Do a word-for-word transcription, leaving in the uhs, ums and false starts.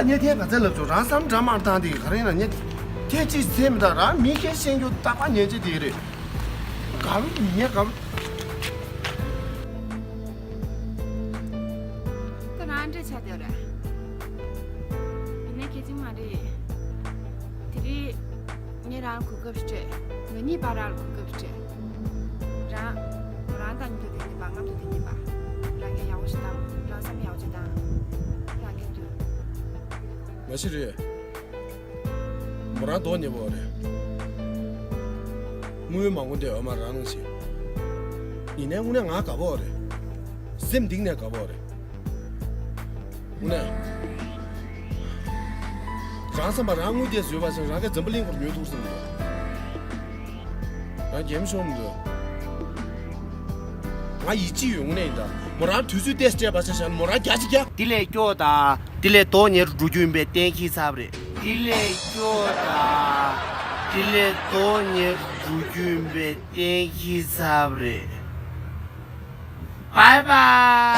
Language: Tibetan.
ངས་ཐེངས་ག་ཚད་ལབ་བྱུང་། རང་བསམ་འདྲ་མ་བཏང་དེ་ག་རེ་ཡིན་ན། ངས་ཐེངས་གཅིག་ཚད་མི་འདྲ། རང་མི་ཁས་ཤེས་རྒྱུ་རྟག་པ་ཉན་ཅི་དེ་རེད། དགའ་རུ་ངས་དགའ་རུ། ཁོ་རང་འདྲ་ཆགས་བསྡད་རེད། ཡིན་ན་གལ་ཆེན་མ་རེད། དེ་རིང་ངས་རང་གོ་སྐབས་སྤྲད། ང་གཉིས་བར་ལ་གོ་སྐབས་སྤྲད། རང་། རང་དང་མཉམ་དུ་བསྡད་ཀྱིན་པ། ང་མཉམ་དུ་བསྡད་ཀྱིན་པ། རང་གིས་ཡག་པོ་ཞིག་བཏང་། རང་བསམ་ཡག་པོ་ཞིག་བཏང་། རང་གིས་འདུག་མ་གཞི་རེད། མོ་རང་མདོག་ཉེས་པོ་རེད། དངུལ་མང་པོ་འདི་འོ་མ་རང་ནང་བཞིན། ཡིན་ནའི་དངོས་གནས་ང་དགའ་པོ་རེད། སེམས་གཏིང་ནས་དགའ་པོ་རེད། དངོས་གནས། རང་བསམ་པ་རང་དངུལ་དེ་བཟོས་པ་ཚང་རང་གི་འཛམ་བུ་གླིང་སྐོར་ཉོ་ཐུབ་སོང་འདུག་རང་རྒྱལ་མོ་ཤོར་མི་འདུག་ང་ཡིད་ཆེས་ཡོད། དངོས་གནས་ཡིན་ད། མོ་རང་དུས་ཚོད་ཏོག་ཙམ་སྤྲད་པ་ཆ་བཞག་ན་མོ་རང་བརྒྱ་ཆ་བརྒྱ། དེ་ལས་སྐྱོ་དང་། དེ་ལས་མདོག་ཉེས་རུ་འགྲོ་རྒྱུ་ཡིན་པའི་གཏན་འཁེལ་ཚར་བ་རེད། དེ་ལས་སྐྱོ་དང་། དེ་ལས་མདོག་ཉེས་རུ་འགྲོ་རྒྱུ་ཡིན་པའི་གཏན་འཁེལ་ཚར་བ་རེད། བའི་བའི།